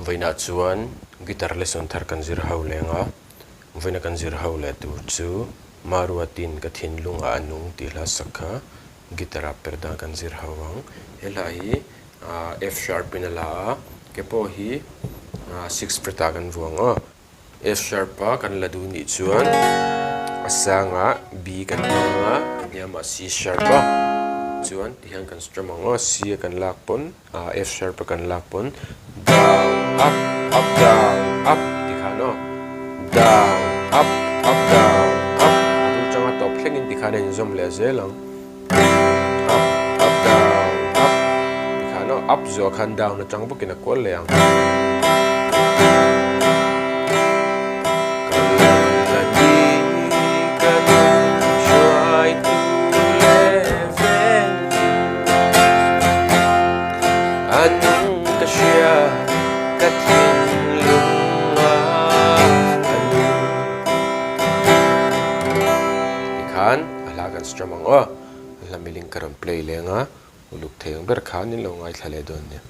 Vawiinah chuan guitar lesson thar kan zir ho leng a, vawiina kan zir ho leh tur chu Maruatin ka thinlungah a nung tih hla sak kha guitar ah per dan kan zir ho ang. He hla hi F sharp in a la a, ke pawh hi six fret ah kan vuang aw. F sharp a kan la duh nih chuan a sangah B kan hmang a, a hniamah C sharp a, chuan tihian kan strum ang aw, C a kan lak pawn F sharp a kan lak pawn down up up down up ti khan aw, down up up down up a bul tanga tawp thlengin ti khan a inzawm leh zel ang, up up down up ti khan aw, up zuah khan down atang bawkin a kual leh ang. Tikhan a hla kan strum ang aw, a hla miling ka rawn play leng a, uluk thei ang ber khan in lo ngaithla leh dawn nia.